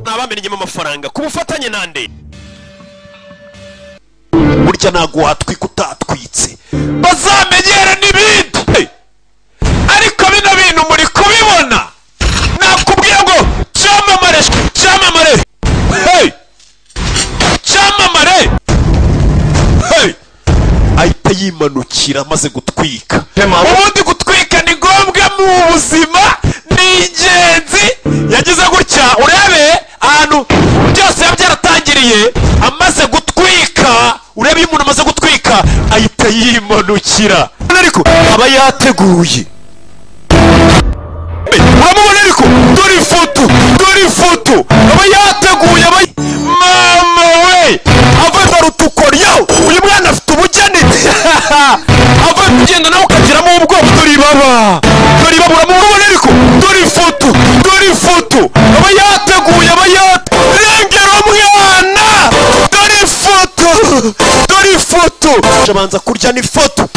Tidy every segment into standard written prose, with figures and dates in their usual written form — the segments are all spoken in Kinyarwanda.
Nabamenyemo amafaranga ku bufatanye nande. Burya ntago watwika utatwitse, bazamenyere n'ibindi. Ariko bino bintu muri kubibona, nakubwiye ngo cyamamare, cyamamare, hey, cyamamare, hey. Ahita yimanukira amaze gutwika. Ubundi gutwika ni ngombwa mu buzima, ni ingenzi. Yagize gutya, urebe ahantu byose byaratangiriye, amaze gutwika. Urebe iyo umuntu amaze gutwika ahita yimanukira, ariko aba yateguye. Uramubona ariko, dore ifoto, dore ifoto, aba yateguye. Aba mama we ava rutukoryo. Uyu mwana afite ubugeni, ava kugenda nawe ukagiramo ubwoba. Dore ibaba, dore ibaba, uramubona ariko, dore ifoto, dore ifoto, aba yateguye, aba rengera umwana. Dore ifoto, dore ifoto, abanza kurya n'ifoto,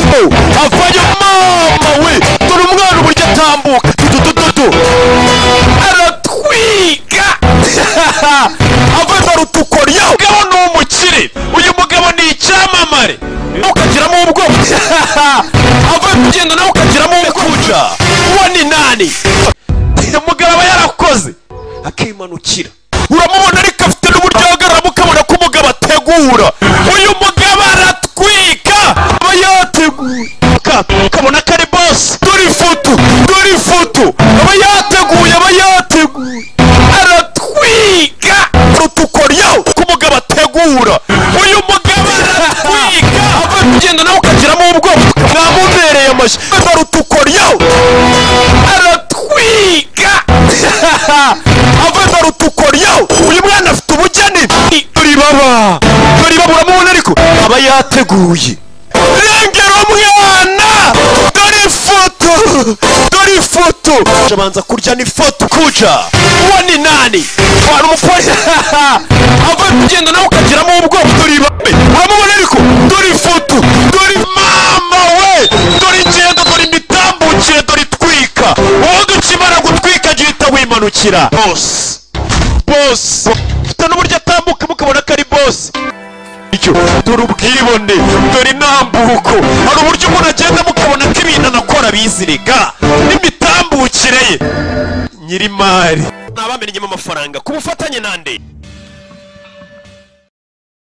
avayo mama we. Dore umwana uburyo atambuka, dudududu, aratwika, ava rutukoryo. Mugabo ni umukire, uyu mugabo ni icyamamare, ukagiramo ubwoba, ava kugenda nawe ukagiramo ubwoba. Uwo ni nani? Umugabo aba yarakoze akimanukira. Uramubona ariko afite n'uburyo ahagararamo, ukabona ko umugabo ategura. Uyu mugabo aratwika, aba yateguye, ukabona ko ari boss. Dore ifoto, dore ifoto, aba yateguye, aba yateguye, aratwika, rutukoryo, ko umugabo ategura. Uyu mugabo aratwika, ava kugenda nawe ukagiramo ubwoba. Mwamubereye amashyi, rutukoryo, aratwika, ava rutukoryo. Uyu mwana afite ubugeni. Dore ibaba, dore ibaba, uramubona ariko aba yateguye, rengera umwana. Dore ifoto, dore ifoto, abanza kurya n'ifoto. Kuja uwo ni nani? Wari umupolisi, ava kugenda nawe ukagiramo ubwoba. Dore ibaba, uramubona ariko, dore ifoto, dore mama we, dore ingendo, dore imitambukire, dore itwika. Ubundi ukimara gutwika gihita wimanukira. Boss, boss, ufite n'uburyo atambuka mukabona ko ari boss. Dore ubwibone, dore intambuko. Hari uburyo umuntu agenda mukabona ko ibintu anakora bizirega n'imitambukire ye. Nyirimari nabamenyemo amafaranga ku bufatanye nande.